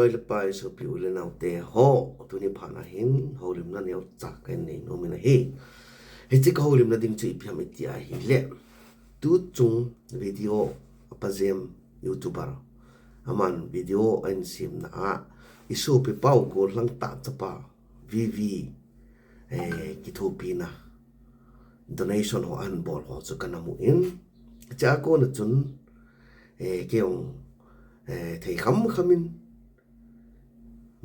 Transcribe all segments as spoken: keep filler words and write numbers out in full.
Oi le pai, sopi u le naote ho, tuni phat a hin houlimna neocha kahin nei nom in ahi. Hiche ka houlimna ding chu ipi ham iti ahile, tuchung video a Pajem YouTuber, aman video ahin semna a, i sopi pau Gollhang tah chapa V V, eh, kithopina donation ho ahin bol ho chu kana mu in, hiche a kona chun, eh, kei jong, eh, thei kham kham in,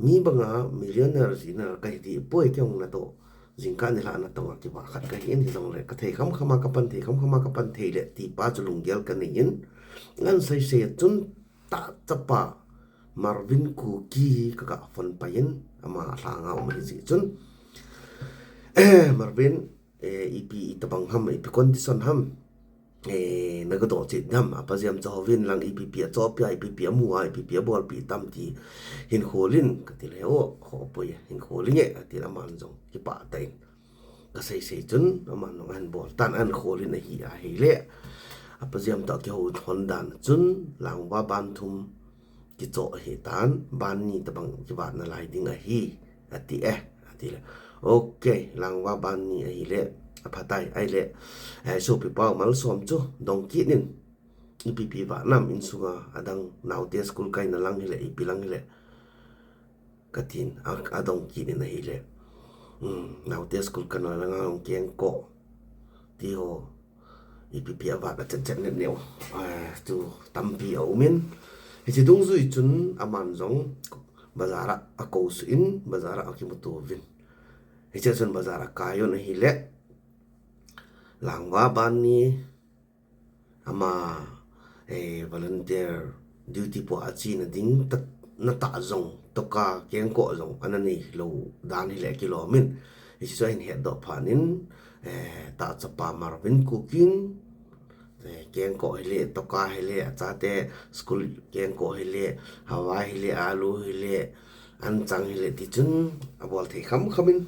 mi banga millionaire ziner kahi ding poi, kei jong natoh jingkah nilhah natong a kiva khat kahi in, hijongle ka thei kham kham a, ka pan thei kham kham a, ka pan thei le ti pa chu lunggel ka nei in, ahin sei sei a chun tah chapa Marvin Kuki hi ka ga phone pai in, ama lhanga um ahi jeh chun, Marvin, eh, ipi itobang ham, ipi condition ham, eh, na ga doh chet ding ham, a Pajem chu houvin lang, ipi pi a chohpi a, ipi pi a mu a, ipi pi a bolpi tam ti hin khol in, ka ti le, o, kho poi, hin khol inge, ka ti le, aman jong kipah tah in ka sei sei chun, aman jong ahin bol tan, ahin khol in ahi, ahile, a Pajem toh kihou lhon dan chun, Langva ban thum kichoh ahi tan, ban ni tobang kivat nalai ding ahi, ati e, ati le, ok, Langva ban ni ahile, aphatai, ahile, eh, sopi pau Malsom chu dong kit in, ipi pi vat nam insunga, adang naote school kaina lang hile, ipi lang hile, ka tin, a, adong kit in ahile, um, naote school kaina langa jong kengkoh ti ho, ipi pi avat a chet chet neo neo, eh, chu tampi aum in, hiche dungjui chun aman jong bazar a akou suh in, bazar a akimuto uvin, hiche chun bazar a akai un ahile, Langva ban ni ama, eh, volunteer duty po a chena ding ta, natah jong, toka kengkoh jong ana nei lou dan hile kilom in, hiche chu ahin hetdoh phat in, eh, tah chapa Marvin Kuki in, eh, kengkoh hile, toka hile, achate school kengkoh hile, hawai hile, alu hile, anchang hile, ti chun abol thei kham kham in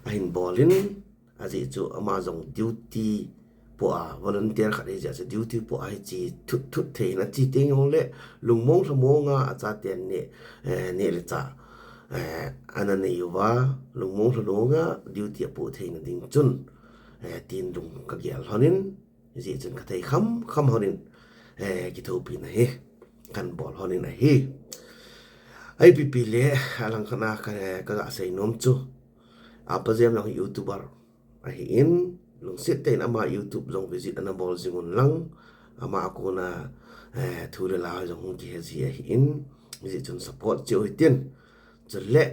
ahin bol in, ajeh chu ama jong duty po a, volunteer khat ahi jeh chu duty po a hiche thut thut thei in ache teng jongle, lungmong lhamong a achate neh, eh, neh le chah, eh, ana nei uva, lungmong lhamong a duty apoh theina ding chun, eh, tin lung ka gel lhon in, hijeh chun ka thei kham kham lhon in, eh, kithopina hi kahin bol lhon in ahi. Ipi pi le, alangkhat a ka, ka ga sei nom chu, a Pajem jong hi YouTuber ahi in, lungset tah in ama YouTube jong visit ana bol jing un lang, ama a kona, eh, thu le la jong hung kihe ji ahi in, hijeh chun support cheh u hitin. Chule,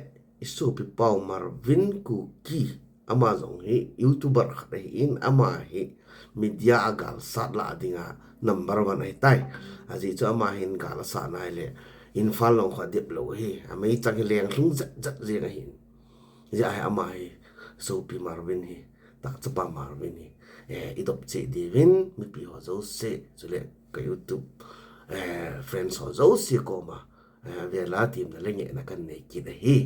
i sopi pau Marvin Kuki, ama jong hi YouTuber khat ahi in, ama hi media a galsat lah dinga number one ahitai. Ajeh chu ama hin gal asat nai le, Imphal long kho adep lou ahi, ameichang hi leng lhung jat jat jeng ahi in. Hijeh a hi ama hi, sopi Marvin hi, tah chapa Marvin hi, eh, i dop cheh diuvin, mipi ho jouse, chule ka YouTube, eh, friends ho jouse koma, eh, vel a temna le ngehna kahin nei kit ahi.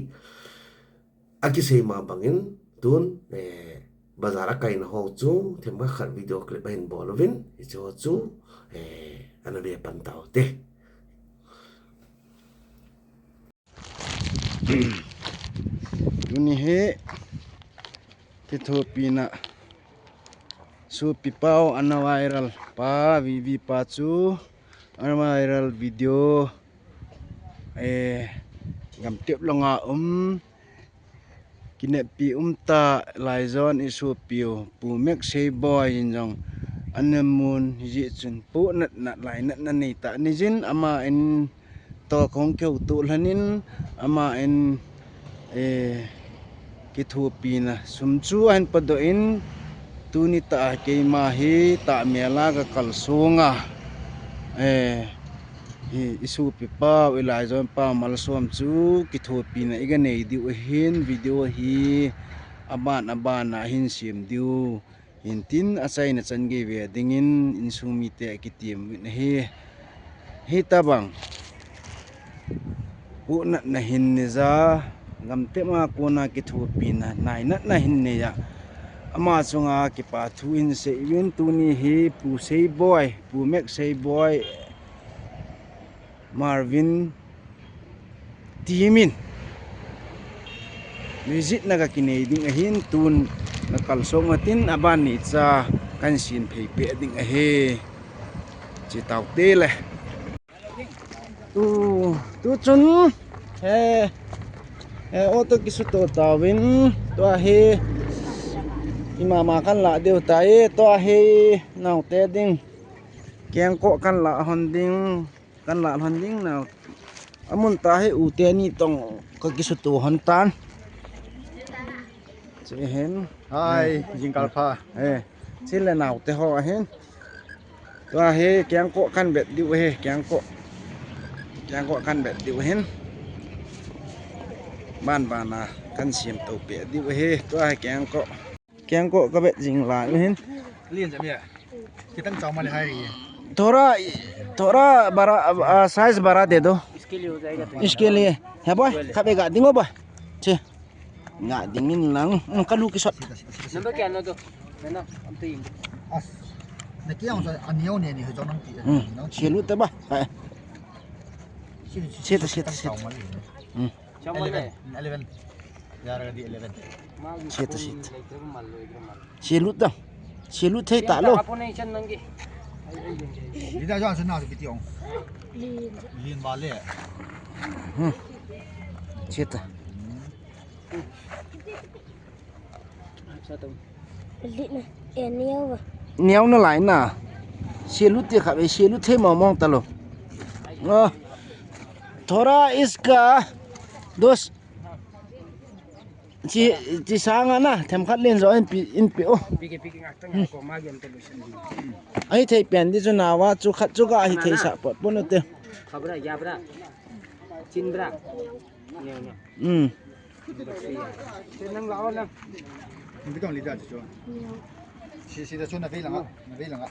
Akisei ma bangin tun, eh, bazar a kaina ho chu themkhat khat video clip ahin bol uvin, hiche ho chu, eh, ana ve pan tau te. Tuni hi kithopina, sopi pau ana viral pa, V V pa chu ana viral video, eh, gamtep langa um, kineppi um ta Laijon i sopiu Pu Mek Seiboi in jong ana mun, hijeh chun pohnatna lainatna nei tah ni jin, ama in toh kahung kihouto lhon in, ama in, eh, kithopina sum chu ahin podoh in, tuni tah a keima hi tahmel a ka kalsong a, eh, i, i sopi pau, i Laijon pau Malsom chu kithopina i ga nei diu ahin, video hi aban aban a hin sem diu hintin, achaina chan gei ve dingin insung mite akitem uvin ahi. Hitabang pohnatna hin neija, gamtep a kona kithopina lainatna hin neija, ama chunga kipa thu hin sei uvin, tuni hi Pu Seiboi, Pu Mek Seiboi, Marvin team in visit na kakinei ding ahin, tun nakalsong atin, aban ni cha kahin sem phei peh ding ahi. Chi tau te le. Tu, tu chun, he, he, auto kisuto tauvin, tua hi, imama kahin lah diu tai, tua hi, naote ding, kengkoh kahin lah hon ding, kahin lah hon ding nao. Amun tua hi ute ni tong kakisuto hon tan. Chi hin. Hai, jingkah pha. Eh, chi le naote ho ahin. Tua hi kengkoh kahin vet diu ahi, kengkoh. Kengkoh kahin vet diu ahin. Ban ban a kahin sem to peh diu ahi, tua hi kengkoh. Kengkoh kavet jing lai ahin. Lien jam ya. Kitang chau ma le hai ri. थोड़ा, थोड़ा बड़ा, आ, साइज बढ़ा दे दो। इसके लिए हो जाएगा तो। इसके लिए. He boy, khatvei ga ding o boy. Chi. Ga ding in lang. Hmm, kalu kisot. Number kya na do? Na na, am to yin. As. Na kya ang sa anyo ne ni ho jong nang ti. Hmm. Selu te ba. Hai. Selu, selu, selu, selu. Hmm. Chau ma le. Eleven. Eleven. Yara di eleven. Selu, selu. Selu ta. Selu thei ta lo. Apo nei chan nang ki. Lida jo asun na su piti ong. Lien. Lien ba le. Hmm. Selu ta. Lien na. Eh, niau ba. Niau na lai na. Selu te kha be, selu thei mo mong ta lo. Ah. थोड़ा इसका दोस्त. Chi, chi sanga na, themkhat len jo in pi, in pi o. Pi ke, pi ke ngak tang ko ma giam te lu shin. Ahi thei pen di chu nawa chu khat chu ga ahi thei sa pot pon te. Khabra, yabra. Chinbra. Neo, neo. Hmm. Che nang lao nang. Ni bitong lida chu. Si, si da chu na vei langa, na vei langa.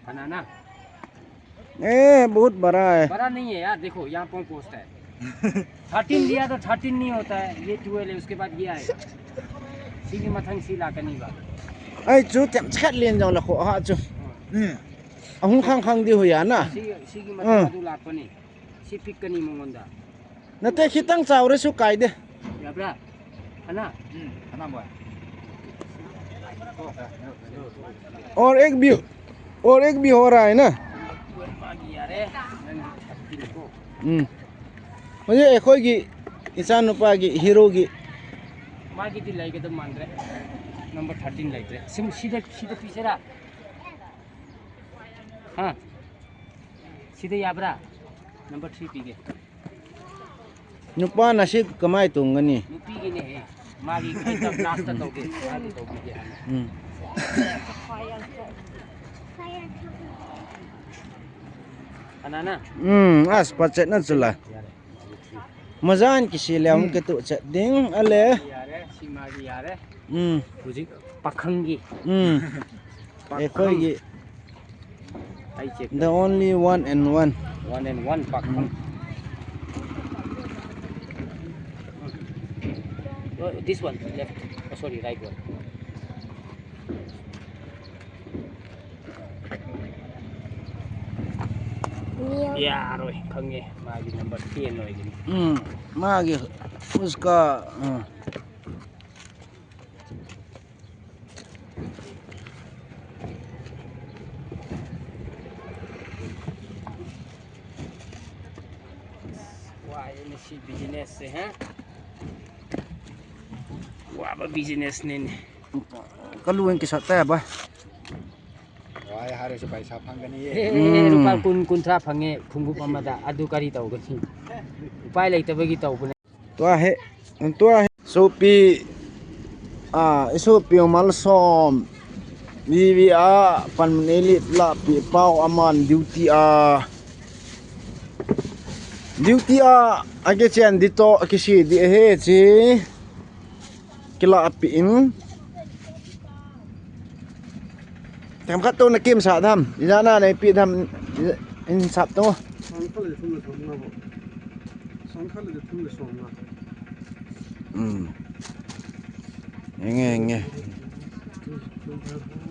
Banana. ए, बहुत बड़ा है। बड़ा नहीं है यार, देखो यहाँ पर पोस्ट है। थर्टीन लिया तो थर्टीन नहीं होता है, ये ट्वेल्व है, उसके बाद ये आएगा। Sigi mathang sila kani ba. Ai chu themkhat len jong la kho ha chu. Hmm. Ahung khang khang di hu ya na. Sigi, sigi mathang adu la pani. Si pick kani mongonda. Nate khitang chau re su kai de. Yabra. Ana. Hmm, ana boy. और एक भी, और एक भी हो रहा है ना? Hmm. मुझे एक ही की, ईशान ऊपर की, हीरो की. माँ की दिलाई के तो मान रहे. नंबर थर्टीन लाइट रहे. सिम सीधे, सीधे पीछे रहा. हाँ. Sida yabra. Number three pige. Nupa nasib kamai tong gani. Nupi gini he. Magi kai ta last ta toge. Magi toge. Hmm. Anana. Hmm, as pachet na chula. Yare. Majan kisi le hung kitu chet ding ale. Yare, si Magi yare. Hmm. Kuji pakhang gi. Hmm. Pakhang. Ekoi gi. Ai check. The only one and one. One and one pakhang. Hmm. Oh, this one, left. Oh, sorry, right one. Neo. Ya, rồi, khang e. Magi number ten rồi. Hmm, Magi, uska, hmm. Wah, ini si business sih, ha? Wah, apa business ni ni? Kalu yang kisah teh apa? Wah, ya hari supaya siapa kan ni? Eh, hmm. Rupa kun kun tra phange, khunggup amada, adu kari tau kan. Upai lai tabagi tau pun. Tua hi, tua hi. Sopi, ah, isopi Malsom. Vivi a, pan mun eli la pi pau aman duty a. Duty a, ake chen di to, ake si di he chi. Kila pi in. Themkhat to na kimsah tham. Ijat na neipi tham in sap to. Sangkhal le thum le som nga bo. Sangkhal le thum le som nga. Hmm. Enge, enge.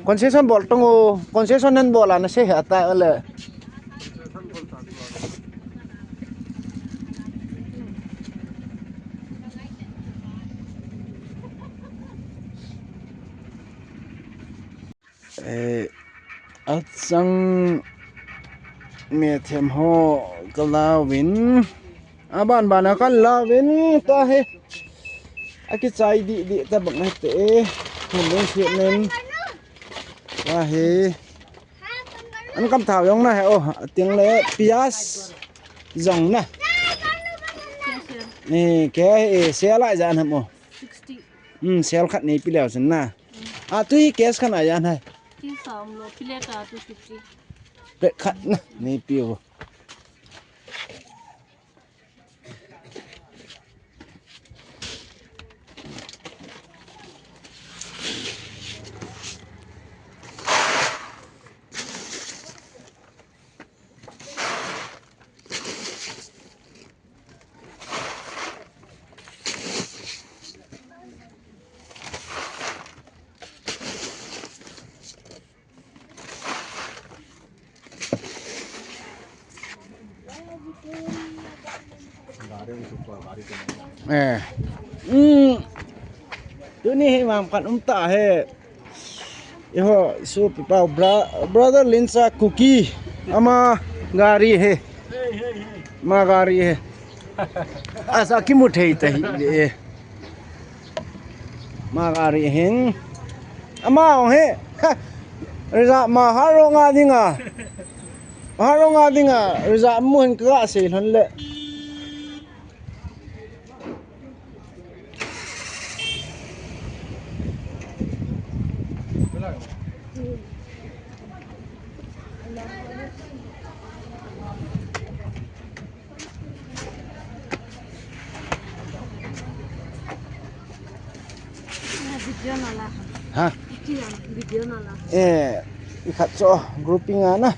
Concession bol tong o. Concession nan bol ana se ha ta ole. Eh, achang me them ho kalauvin. Aban ban a kalauvin ta he. Akichai di di ta bang he te. Hon lung thiet nen. Ta he. An kam thau jong na he o. Ting le pias jong na. Ni ke e se lai jan ham o. Sixty. Hmm, sel khat ni pi leu sin na. A tu hi cash khat a jan hai. Cash a um lou, plate a two fifty. Plate khat na, ni pi o. Eh. Hmm. Tuni hi mam khat um ta he. Iho, supi pau, bra-, brother Linsa Kuki. Ama gari he. Ma gari he. Asa kimu thei ta hi e. Ma gari hin. Ama ong he. Reza ma harong a dinga. Harong a dinga. Reza mu hin ka sei lhon le. Video na la. Ha? Video na la. Eh, ikhat cho grouping ana.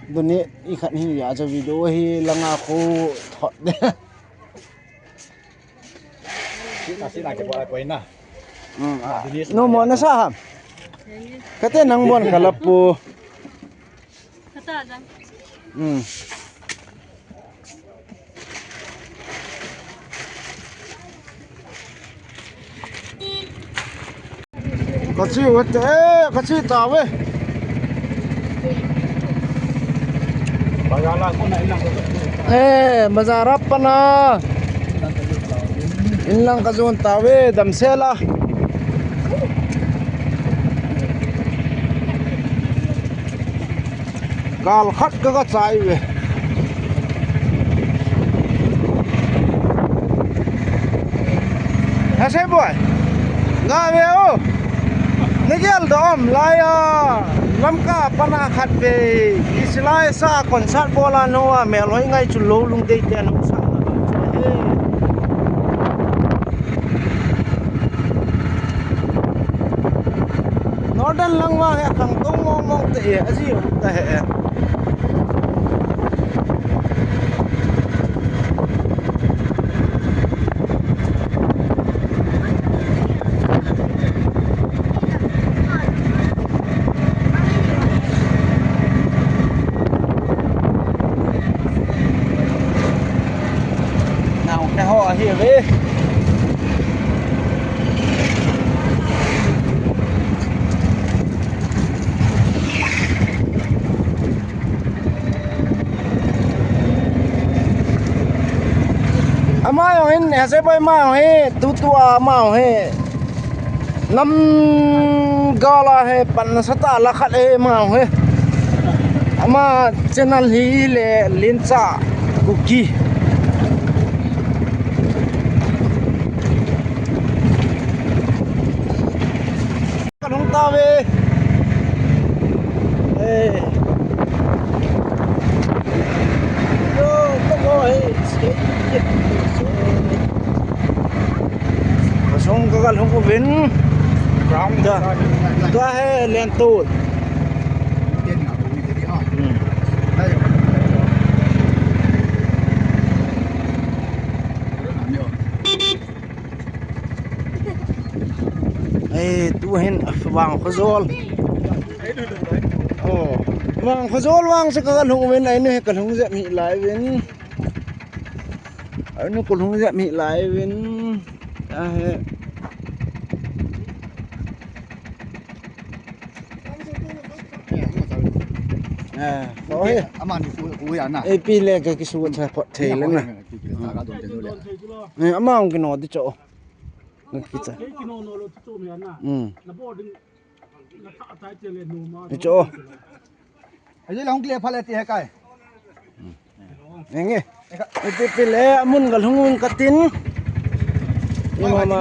Duni ikhat hi ya cho video hi langa khu thot de. Sina, sina ke buat apa ina? Hmm, ah. Jenis no mo na sa ham. Kate nang bon kalapu. Kata jang. Hmm. Kachi wate, eh, kachi tave. Eh, bazar apana. Inlang kajon tave, damsela. Gal khat ka ka chai ve. Hase boy. Ga ve o. Nigel dom laya. Lamka pana khat ve. Islai sa concert bola noa melhoi ngai chu lo lungdei te no sa. Northern lang vang he khang tong mong mong te e, aji um ta he e. Nau te ho ahi ve. Ama jong hin, Hase boy ama jong hi, tutua ama jong hi. Nam gala hi, pan sata la khat hi ama jong hi. Ama channel hi le Linsa Kuki. Kalhung tave. Eh. Yo, kamu he. Kasung ka kalhung uvin. Brown. Da. Da he lentul. Hmm. Ei, tu hin Vangkhojol. Oh, Vangkhojol vang chu kalhung uvin, eini hi kalhung jep hih lai uvin. Eini kalhung jep hih lai uvin. Ahe. Eh, oh, eh. Ama ni ku, ku ya na. Eh, pi le ka kisu cha phot thei le na. Ki, ki, ta ka don te le. Eh, ama ong kino di cho. Nga kicha. Kei kino no lo ti cho mi na. Mm. Na bo ding. Na tha tai te le no ma. Ni cho. Ai le hung kile pha le ti he kai. Nge. Ipi pi le amun gal hung un katin. Ni mama.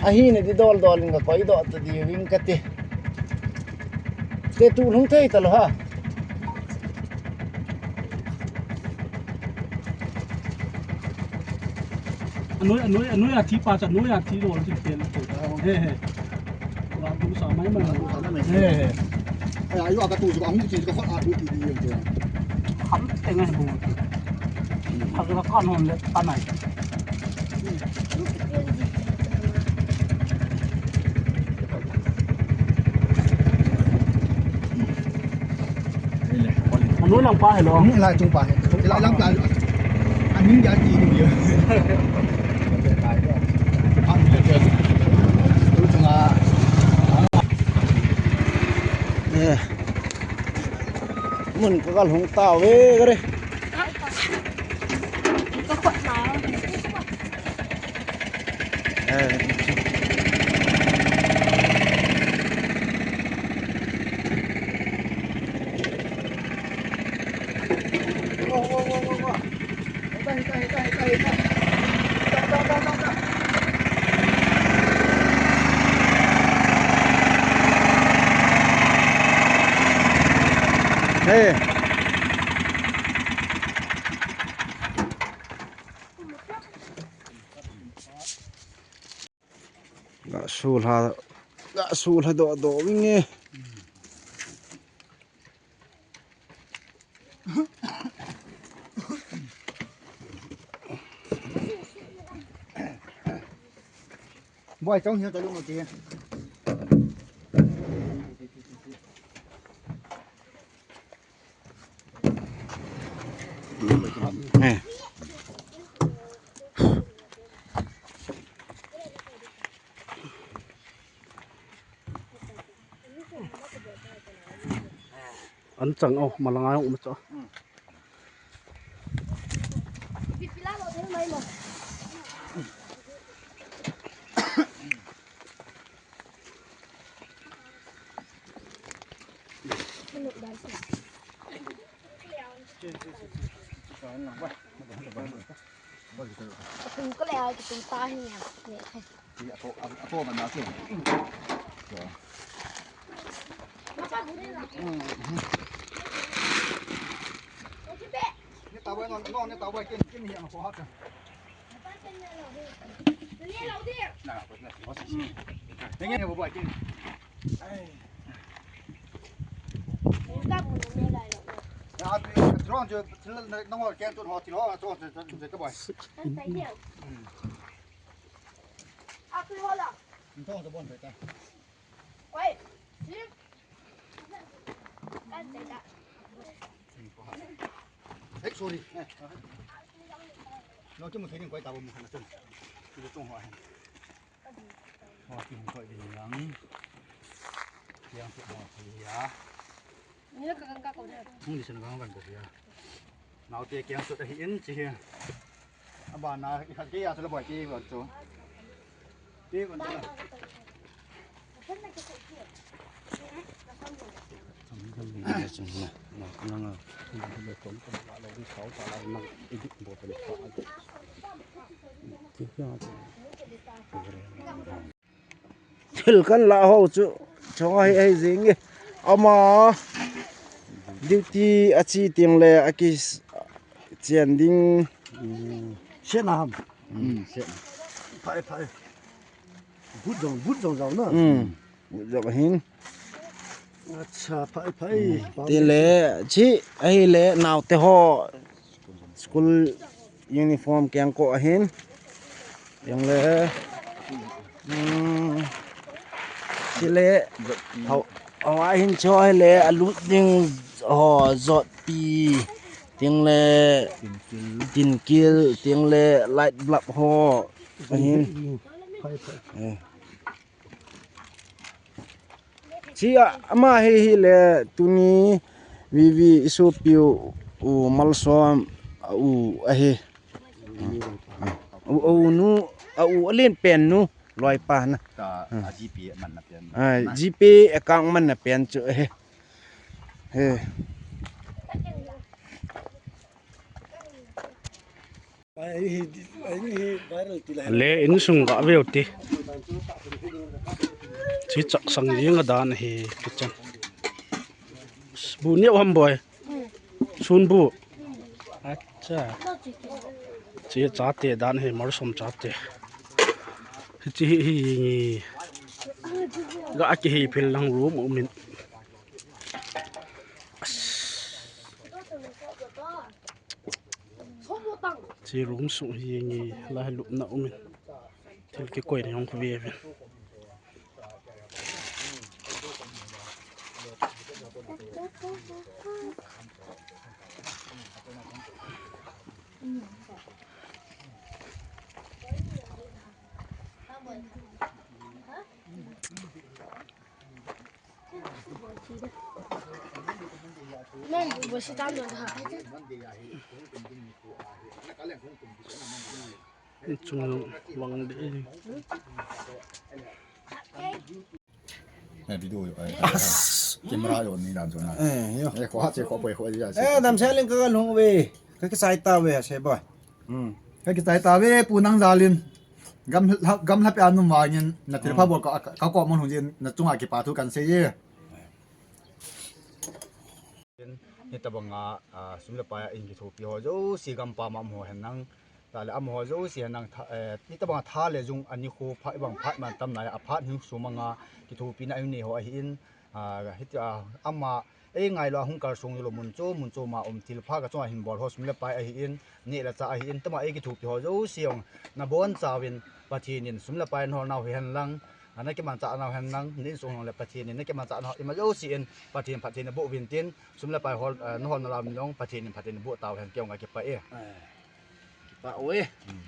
Ahi ne di dol dol in ka koi do ta di wing kati. Te tu hung thei ta lo ha. Anoi, anoi, anoi a thi pa cha, anoi a thi lo, thi pen. He, he. Wa tu sa mai mai. He, he. Eh, ayo ka tu ka hung ti ka khot a tu ti ti. Ham te ngai bu. Ka ka kan hon le ta nai. Anu lang pa hello. Hmm, lai chung pa he. Lai lang pa. Aning dia ti ni dia. Ang dia. Tu chunga. Eh. Mun ka gal hung ta ve gare. Ka khot na. Hey. Ga sul ha, ga sul ha do do wing e. Boi, chong hian ta lung ti. An chang o, malanga ong ma cha. Tung ka le ai, tung ta hi nia. Ti a to, a, a to man na ke. Ni ta bai non, non ni ta bai kin, kin ni ang ko ha ka. Na, ko na. Ni nge ko bai kin. Ai. Ya, drone jo, til na ngol ken tun ho, til ho, to, to, to, to, to, boy. Thank you. Aku hola. Nto to bon ta. Oi. Hey, sorry. No, tu mo thei ding koi ta bo mo na chun. Tu chong ho. Ho, ti hung koi ding lang. Yang tu ho thei ya. Ni ka kan ka ko de. Hung di sen gang kan ko ya. Naote kiang sut ahi in chi hi. Abana i khat kei a chu la boi kei gon chu. Kei gon chu la. Thil kan lah ho chu, chong ahi, ahi jing e. Ama duty a chi ting le a kichian ding. Sian a ham. Hmm, sian. Phai, phai. But jong, but jong jong na. Hmm. But jong hin. Acha, phai, phai. Hmm. Ti le, chi, ahi le, naote ho. School uniform kiang ko ahin. Yang le. Hmm. Chi le. Hau, hau ahin cho le, alut ding ho jot pi. Ting le. Tin kil, ting le, light bulb ho. Ahin. Eh. Chi a, ama hi hi le tuni Vivi isopiu, u Malsom, a u ahi. U, u nu, a u alen pen nu, loipa na. GPay manna pen. GPay account manna pen chu ahi. He. Le insung ga veu ti. Chi chaksang jing a dan hi kitchen. Bu neo ham boi. Sun bu. Acha. Chi chate dan hi Malsom chate. Hichi hi hi ngi. Ga kihi phil lang room umin. Chi room sung hi ngi la lupna umin. Thil kikoi ni hung khuve ve. Chung lang de. Eh, video yo, eh, camera yo ni dan chuna. Eh, yo. Eh, ko ha che ko poi ko ja. Eh, dam se ling ka lung ve. Ka kisai ta ve se ba. Hmm. Ka kisai ta ve pu nang jalin. Gam, gam lha pe anum vangin na thil pha bol ka, ka, ka ko mon hung jin na chunga kipa thu kan sei ye. Hitabanga, ah, sum le pai a in kithopi ho jouse gam pam a um ho hen lang. Tale amaho jouse hen lang tha, eh, hitabanga tha le jung ani kho pha ibang phat man tam nai a phat hing sum anga kithopina in nei ho ahin, ah, hiti, ah, ama ei ngailo a hung kal sung lo mun chu, mun chu ma um thil pha ka chunga hin bol ho sum le pai ahin, neh le chah ahin, tama ei kithopi ho jouse ong na bonchauvin Pathen in sum le pai na hol nau hi hen lang, ana kimanchah nau hen lang, na insung le Pathen in na kimanchah nau ima jouse in Pathen phatthei na boh uvin tin, sum le pai hol, eh, na hol na lam jong Pathen in phatthei na boh tau hen kei ong ka kipah e. Eh, kipah e. Hmm.